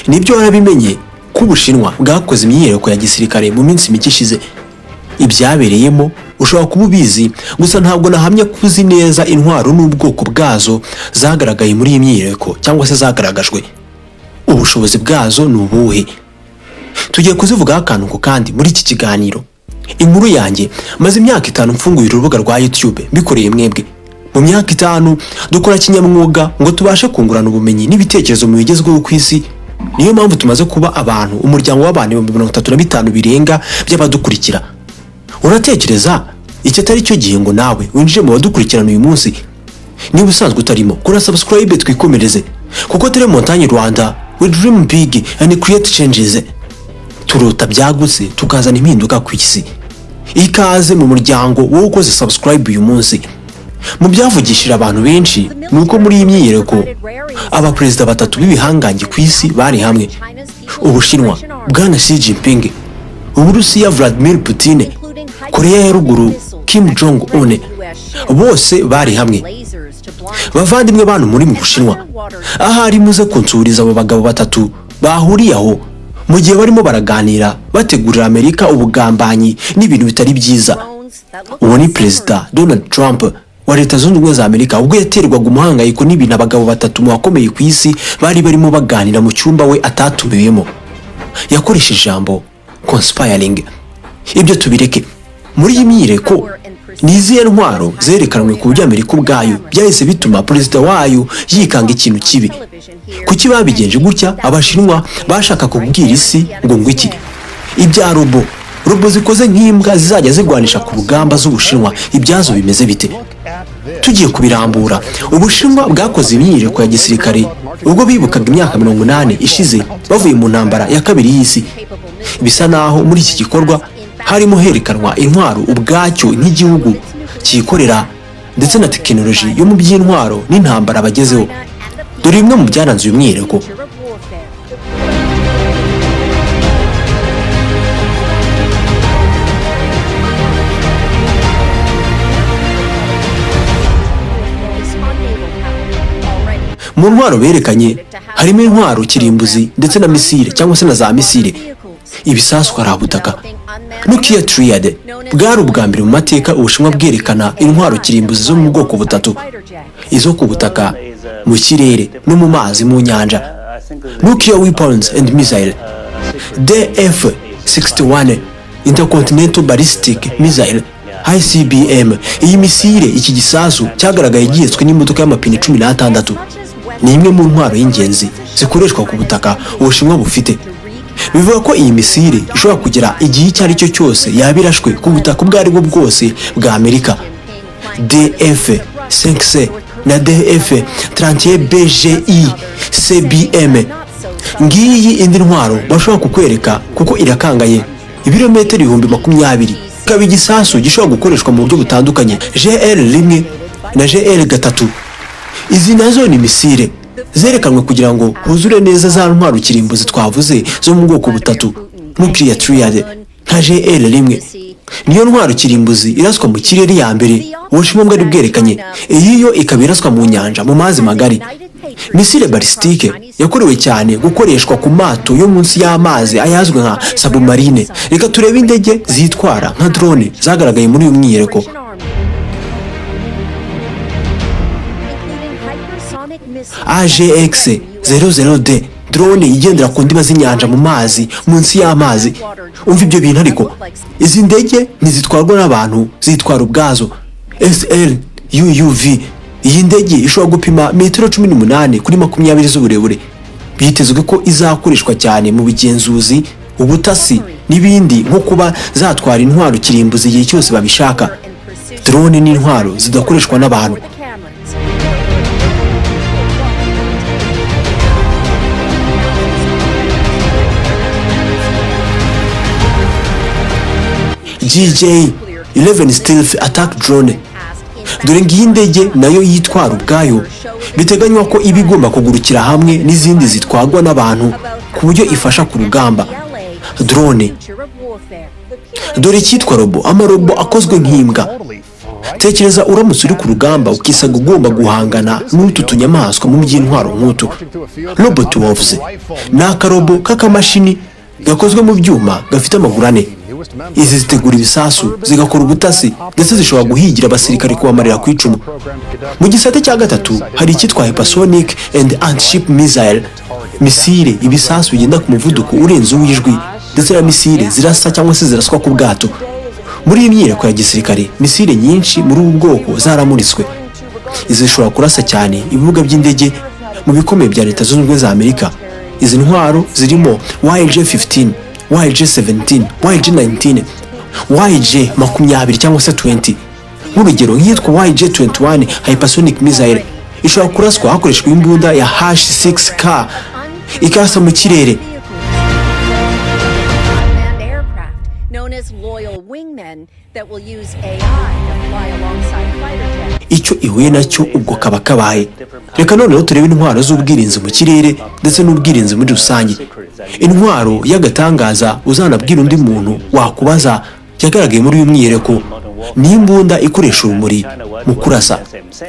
Nibyo, warabimenye ko Ubushinwa bwakoze imyiyereko ya gisirikare mu minsi mike ishize. Ibyabereyemo ushobora kuba ubizi, gusa ntabwo nahamya ko uzi neza intwaro n'ubwoko bwazo zagaragaye muri iyi myiyereko cyangwa se zagaragajwe. Ubushobozi bwazo ni ubuhe? Tugiye kuzivugaho akantu ku kandi muri iki kiganiro. Inkuru yanjye: maze imyaka 5 mfunguye urubuga rwa YouTube mbikoreye mwebwe. Mu myaka 5 dukora kinyamwuga ngo tubashe kungurana ubumenyi n'ibitekerezo mu bigezweho ku isi. Niyo mpamvu tumaze kuba abantu, umuryango w'abantu 35,000 birenga by'abadukurikira. Uratekereza iki atari cyo gihe ngo nawe winjire mu badukurikirana uyu munsi? Niba usanzwe utarimo, kora subscribe twikomereze, kuko Tele Montagne Rwanda, we dream big and create changes. Turota byagutse tukazana impinduka ku isi. Ikaze mu muryango wowe ukoze subscribe uyu munsi. Mu byavugishije abantu benshi ni uko muri iyi myiyereko abaperezida batatu b'ibihangange ku isi bari hamwe: Ubushinwa, Bwana Xi Jinping; Uburusiya, Vladimir Putin; Korea ya Ruguru, Kim Jong Un. Bose bari hamwe. Bavandimwe bantu muri mu Bushinwa, ahari muze kunsuriza abo bagabo batatu bahuriye aho mu gihe barimo baraganira bategurira Amerika ubugambanyi n'ibintu bitari byiza. Uwo ni Perezida Donald Trump wa Leta Zunze Ubumwe za Amerika, ubwo yaterwaga umuhangayiko n'ibintu abagabo batatu mu bakomeye ku isi bari barimo baganira mu cyumba we atatumiwemo, yakoresheje ijambo "conspiring". Ibyo tubireke. Muri iyi myiyereko ni izihe ntwaro zerekanwe ku buryo Amerika ubwayo byahise bituma perezida wayo yikanga ikintu kibi? Kuki babigenje gutya? Abashinwa bashaka kubwira isi ngo iki? Ibya robo, robo zikoze nk'imbwa zizajya zirwanisha ku rugamba z'Ubushinwa, ibyazo bimeze bite? Tugiye kubirambura. Ubushinwa bwakoze imyiyereko ya gisirikare ubwo bibukaga imyaka 80 ishize bavuye mu ntambara ya kabiri y'isi. Bisa naho muri iki gikorwa harimo herekanwa intwaro ubwacyo nk'igihugu cyikorera, ndetse na tekinoloji yo mu by'intwaro n'intambara bagezeho. Dore bimwe mu byaranze uyu mwiyereko. Mu ntwaro berekanye harimo intwaro kirimbuzi ndetse na misile cyangwa se na za misile, ibisasu karabutaka, nuclear triad. Bwari ubwa mbere mu mateka Ubushinwa bwerekana intwaro kirimbuzi zo mu bwoko butatu: izo ku butaka, mu kirere no mu mazi, mu nyanja. Nuclear weapons and missile: DF 61 Intercontinental Ballistic Missile, ICBM. Iyi misile, iki gisasu cyagaragaye gihetswe n'imodoka y'amapine 16, ni imwe mu ntwaro y'ingenzi zikoreshwa ku butaka Ubushinwa bufite. Bivuga ko iyi misile ishobora kugera igihe icyo ari cyo cyose yaba irashwe ku butaka ubwo ari bwo bwose bwa Amerika. DF 5C na DF 31 BGI CBM. Ngiyi indi ntwaro bashobora kukwereka kuko irakangaye, ibirometero 20,000, ikaba igisasu gishobora gukoreshwa mu buryo butandukanye, GL 1 na GL 3. Izi nazo ni misile zerekanwe kugira ngo huzure neza za ntwaro kirimbuzi twavuze zo mu bwoko butatu, nuclear triad. Nka GL 1 niyo ntwaro kirimbuzi iraswa mu kirere ya mbere Ubushinwa bwari bwerekanye. Iyi yo ikaba iraswa mu nyanja, mu mazi magari. Misile balistique yakorewe cyane gukoreshwa ku mato yo munsi y'amazi ayazwi nka submarine. Reka turebe indege zitwara nka drone zagaragaye muri uyu mwiyereko. AGX 00D, drone igendera ku ndiba z'inyanja, mu mazi, munsi y'amazi. Umva ibyo bintu ariko! Izi ndege ntizitwarwa n'abantu, zitwara ubwazo. SL UUV, iyi ndege ishobora gupima metero 18 kuri 20 z'uburebure. Byitezwe ko izakoreshwa cyane mu bugenzuzi, ubutasi n'ibindi, nko kuba zatwara intwaro kirimbuzi igihe cyose babishaka. Drone n'intwaro zidakoreshwa n'abantu. GJ 11 Stealth Attack Drone. Dore ngiyi ndege nayo yitwara ubwayo, biteganywa ko iba igomba kugurukira hamwe n'izindi zitwarwa n'abantu ku buryo ifasha ku rugamba. Drone. Dore icyitwa robo, amarobo akozwe nk'imbwa. Tekereza uramutse uri ku rugamba ukisanga ugomba guhangana n'utu tunyamaswa mu by'intwaro nk'utu. Robot Wolves ni akarobo k'akamashini gakozwe mu byuma gafite amaguru ane. Izi zitegura ibisasu, zigakora ubutasi, ndetse zishobora guhigira abasirikare kubamarira ku icumu. Mu gisate cya gatatu hari icyitwa hypersonic and anti-ship missile, misile, ibisasu bigenda ku muvuduko urenze uw'ijwi, ndetse na misile zirasa cyangwa se ziraswa ku bwato. Muri iyi myiyereko ya gisirikare, misile nyinshi muri ubu bwoko zaramuritswe. Izi zishobora kurasa cyane ibibuga by'indege mu bikomeye bya Leta Zunze Ubumwe za Amerika. Izi ntwaro zirimo YJ-15, YJ-17, YJ-19, YJ 20 cyangwa se 20. Nk'urugero, nk'iyitwa YJ-21 hypersonic missile ishobora kuraswa hakoreshejwe imbunda ya H6K, ikarasa mu kirere. Unmanned aircraft known as loyal wingmen that will use AI to fly alongside fighter jets. Icyo ihuye nacyo ubwo kaba kabaye. Reka noneho turebe intwaro z'ubwirinzi mu kirere ndetse n'ubwirinzi muri rusange. Intwaro y'agatangaza uzanabwira undi muntu wakubaza yagaragaye muri uyu mwiyereko ni imbunda ikoresha urumuri mu kurasa,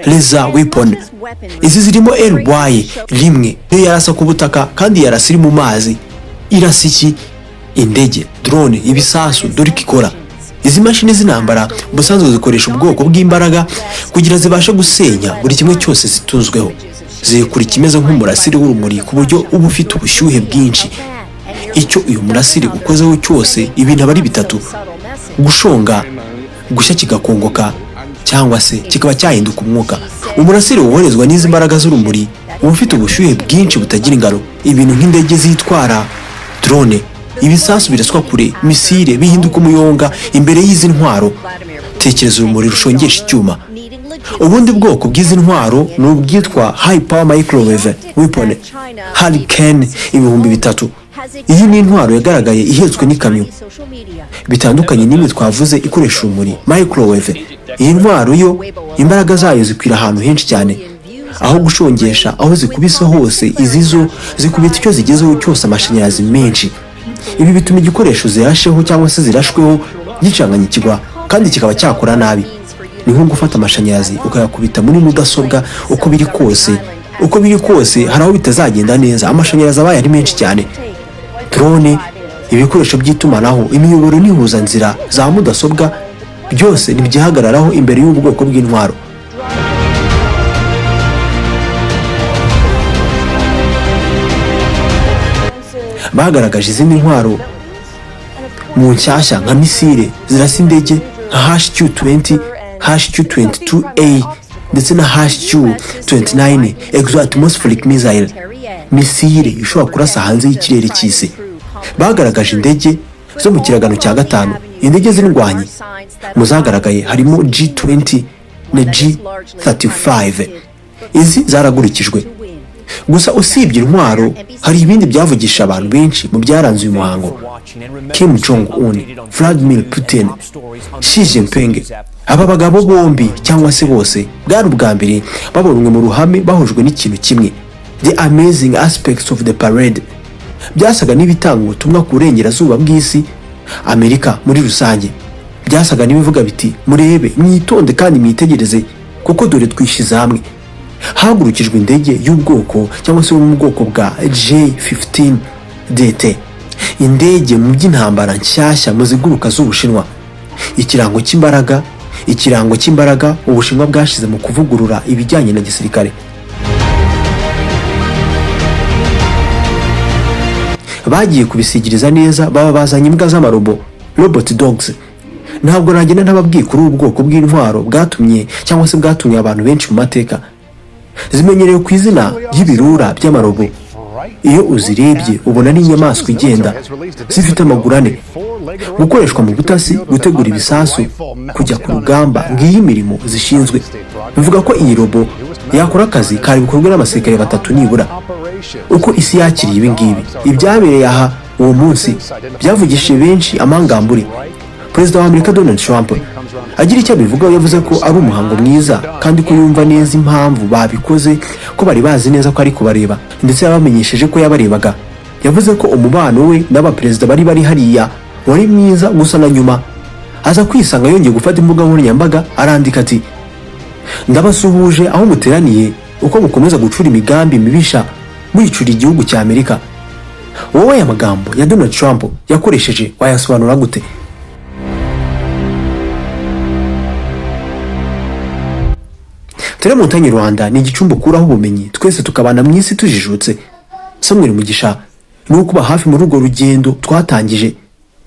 laser weapon. Izi zirimo LY-1, niyo yarasa ku butaka kandi yarasa iri mu mazi. Irasa iki? Indege, drone, ibisasu. Dore uko ikora. Izi mashini z'intambara ubusanzwe zikoresha ubwoko bw'imbaraga kugira zibashe gusenya buri kimwe cyose zitunzweho. Zikura ikimeze nk'umurasire w'urumuri ku buryo uba ufite ubushyuhe bwinshi. Icyo uyu murasire ukozeho cyose, ibintu aba ari bitatu: gushonga, gushya kigakongoka, cyangwa se kikaba cyahinduka umwuka. Umurasire woherezwa n'izi mbaraga z'urumuri uba ufite ubushyuhe bwinshi butagira ingano. Ibintu nk'indege zitwara, drone, ibisasu biraswa kure, misile, bihinduka umuyonga imbere y'izi ntwaro. Tekereza urumuri rushongesha icyuma. Ubundi bwoko bw'izi ntwaro ni ubwitwa high power microwave weapon Hurricane 3000. Iyi ni intwaro yagaragaye ihetswe n'ikamyo. Bitandukanye n'imwe twavuze ikoresha urumuri microwave, iyi ntwaro yo imbaraga zayo zikwira ahantu henshi cyane. Aho gushongesha aho zikubise hose, izi zo zikubita icyo zigezeho cyose amashanyarazi menshi. Ibi bituma igikoresho zirasheho cyangwa se zirashweho gicanganyikirwa kandi kikaba cyakora nabi. Ni nko gufata amashanyarazi ukayakubita muri mudasobwa. Uko biri kose hari aho bitazagenda neza, amashanyarazi abaye ari menshi cyane. Drone, ibikoresho by'itumanaho, imiyoboro n'ihuzanzira za mudasobwa, byose ntibyihagararaho imbere y'ubu bwoko bw'intwaro. Bagaragaje izindi ntwaro mu nshyashya nka misile zirasa indege nka HQ-20, HQ-22A ndetse na HQ-29 exo-atmospheric missile, misile ishobora kurasa hanze y'ikirere cy'isi. Bagaragaje indege zo mu kiragano cya gatanu, indege z'indwanyi. Mu zagaragaye harimo G20 na G35. Izi zaragurikijwe. Gusa usibye intwaro, hari ibindi byavugisha abantu benshi mu byaranze uyu muhango. Kim Jong Un, Vladimir Putin, Xi Jinping, aba bagabo bombi cyangwa se bose bwari ubwa mbere babonwe mu ruhame bahujwe n'ikintu kimwe. The amazing aspects of the parade byasaga n'ibitanga ubutumwa ku burengerazuba bw'isi, Amerika muri rusange. Byasaga n'ibivuga biti: "Murebe, mwitonde kandi mwitegereze, kuko dore twishyize hamwe." Hagurukijwe indege y'ubwoko cyangwa se yo mu bwoko bwa J-15 DT, indege mu by'intambara nshyashya mu ziguruka z'Ubushinwa, ikirango cy'imbaraga Ubushinwa bwashize mu kuvugurura ibijyanye na gisirikare. Bagiye kubisigiriza neza, baba bazanye imbwa z'amarobo, robot dogs. Ntabwo nagenda ntababwiye kuri ubu bwoko bw'intwaro bwatumye cyangwa se bwatumye abantu benshi mu mateka. Zimenyerewe ku izina ry'ibirura by'amarobo. Iyo uzirebye ubona ari inyamaswa igenda, zifite amaguru ane, gukoreshwa mu butasi, gutegura ibisasu, kujya ku rugamba, ngiyi imirimo zishinzwe. Bivuga ko iyi robo yakora akazi kari bukorwe n'abasirikare batatu nibura. Uko isi yakiriye ibi ngibi, ibyabereye aha uwo munsi byavugishije benshi amangambure. Perezida wa Amerika Donald Trump agira icyo abivugaho, yavuze ko ari umuhango mwiza kandi ko yumva neza impamvu babikoze, ko bari bazi neza ko ari kubareba, ndetse yabamenyesheje ko yabarebaga. Yavuze ko umubano we n'abaperezida bari bari hariya wari mwiza, gusa na nyuma Aza kwisanga yongeye gufata imbuga nkoranyambaga, arandika ati: "Ndabasuhuje aho muteraniye, uko mukomeza gucura imigambi mibisha mwicura igihugu cya Amerika." Wowe aya magambo ya Donald Trump yakoresheje wayasobanura gute? Telemontagne Rwanda ni igicumbi ukuraho ubumenyi, twese tukabana mu isi tujijutse. Samuel Mugisha ni ukuba hafi muri urwo rugendo twatangije.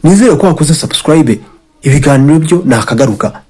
Nizere ko wakoze subscribe. Ibiganiro byo ni akagaruka.